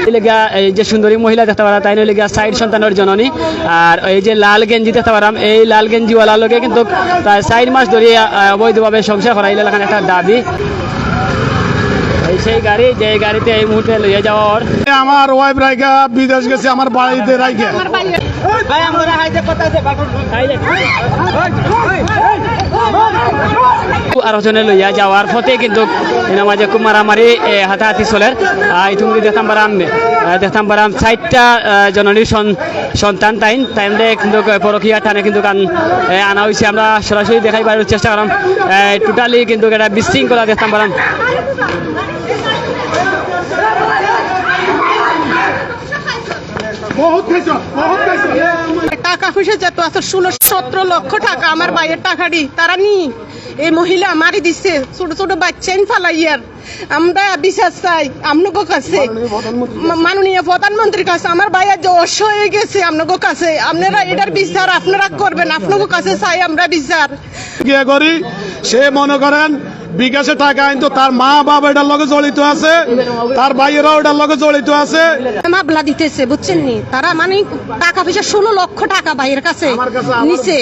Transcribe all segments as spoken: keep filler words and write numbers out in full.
এই লেগা, এই যে সুন্দরী মহিলা দেখতা পারা, তাইন অইলা গিয়া চাইর সন্তানর জননী। আর এই যে লাল গেঞ্জি দেখতা পারাম, এই লাল গেঞ্জিওয়ালার লগে কিন্তু প্রায় চাইর মাস ধরি, আহ, অবৈধভাবে সংসার করা, ইলা লাখান একটা দাবি। এই সেই গাড়ি, যে গাড়িতে এই মুহূর্তে লইয়া যাওয়া অর। আমার ওয়াইফ রাইখা বিদেশ গেছে, আমার বাড়িতে রাইখা। আরো জনে লইয়া যাওয়ার পথে কিন্তু এর মাঝে খুব মারামারি, এ, হাতাহাতি চলের। আহ, ইতিমধ্যে দেখতাম পারাম, আহ, দেখতাম পারাম চাইরটা, আহ, জননীর সন-, সন্তান তাইন, তাইনরে কিন্তু পরকীয়া টানে কিন্তু কান, এ, আনা অইছে। আমরা সরাসরি দেখাইবার চেষ্টা করাম। এ, totally কিন্তু একটা বিশৃঙ্খলা দেখতাম পারাম। বহুত খাইছো, বহুত খাইছো। টাকা পয়সা যত আছে, ষোলো সতেরো লক্ষ টাকা আমার ভাইয়ের টাকা দি তারা নি। এই মহিলা মারি দিছে, ছোট ছোট বাচ্চাইন ফালাইয়ার। আমরা বিচার চাই আপনাগো কাছে। মা-, মাননীয় প্রধানমন্ত্রীর কাছে। আমার ভাই আজ অসহায় হয়ে গেছে আপনাগো কাছে। আপনারা এটার বিচার আপনারা করবেন, আপনাগো কাছে চাই আমরা বিচার। গিয়া করি, সে মনে করেন বিকাশে টাকা আনতো, তার মা বাবা এটার লগে জড়িত আছে, তার ভাইয়েরাও এটার লগে জড়িত আছে। মামলা দিতেছে, বুঝছেন নি? তারা মানে টাকা পয়সা ষোলো লক্ষ টাকা ভাইয়ের কাছে আমার কাছে আমার নিছে।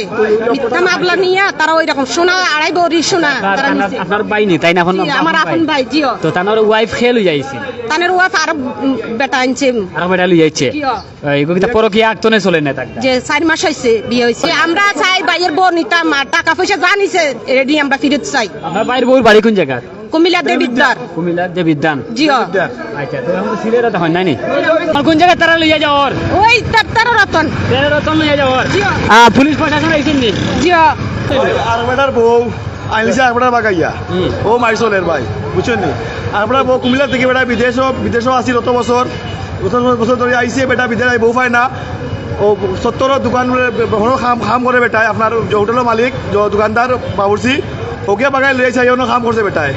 মিথ্যা মামলা নিয়া তারা ওই রকম সোনা, আড়াই ভরি সোনা তারা নিছে। আপনার ভাই নি, তাই না? এখন জি, আমার আপন ভাই, জিও। তো তানোর ওয়াইফ খেয়ে লই যাইছে। তানোর ওয়াইফ আর, উম, বেটা আনছে। আর বেটা লই যাইছে। জিও। এগুলো কিতা পরকীয়া আক্তনে চলে না তাকটা? যে চার মাস হইছে বিয়ে হইছে। আমরা চাই ভাইয়ের বউ নিতাম, আর টাকা পয়সা যা নিছে, রেডি আমরা ফিরত চাই। আপনার ভাইয়ের বউর বাড়ি কোন জায়গা? কুমিল্লা দেবিদ্বার। কুমিল্লা দেবিদ্বান। জিও। আচ্ছা, তো এখন তো সিলেট আর হয় নাই নি? আর কোন জায়গায় তারা লইয়া যাওয়ার? ওই তা-, তেরো রতন। তেরো রতন লইয়া যাওয়ার? জিও। আহ, পুলিশ প্রশাসন আইছেন নি? জিও। আর বেটার বউ আইলিছে আর বেটার বাগাইয়া। হুম। ও মাই চলের ভাই, বুঝছেন নি? আর বেটার বউ কুমিল্লা থেকে বেটা বিদেশও, বিদেশও আছিল অত বছর। বছর, বছর ধরে আইছে বেটা বিদেশ, বউ পায় না। ও সত্তর দোকান, কোনো কাম, কাম করে বেটায়, আপনার যে হোটেলের মালিক, যে দোকানদার, বাবুর্চি, ওকে বাগাই লইয়া চাই, অন্য কাম করছে বেটায়।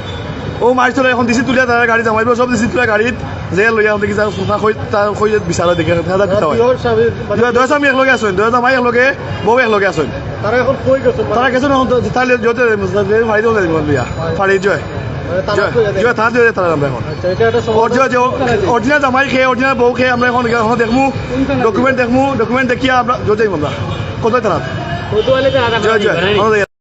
ও মাস ধরে এখন দিছি তুলিয়া তারা গাড়ি জামাইব, সব দিছি তুলিয়া গাড়িত, যে লইয়া এখন দেখি তার কথা কই, তার কই বিচার হয় দেখে, তারা দিতে হয়। দুইও স্বামী, মানে দুইও, দুইও স্বামী একলগে আছেন, দুইও জামাই একলগে, বউ একলগে আছেন। তারা এখন কই গেছেন? তারা গেছেন এখন তো, তাহলে যদি, ফাড়ি দিয়ে লইয়া, ফাড়ি জয়। মানে তারা জয়, কই গেছে? জয়, তারা দিয়ে তারা আমরা এখন। আচ্ছা, এটা একটা ওর যে, যে, সমাধান আছে। অরিজিনাল জামাই খেয়ে, অরিজিনাল বউ খেয়ে আমরা এখন, এখন দেখমু, ডকুমেন্ট দেখমু, ডকুমেন্ট দেখিয়া আমরা জয় যাইব আমরা। কত তারা? কত হলে তারা জয়, জয়। আমরা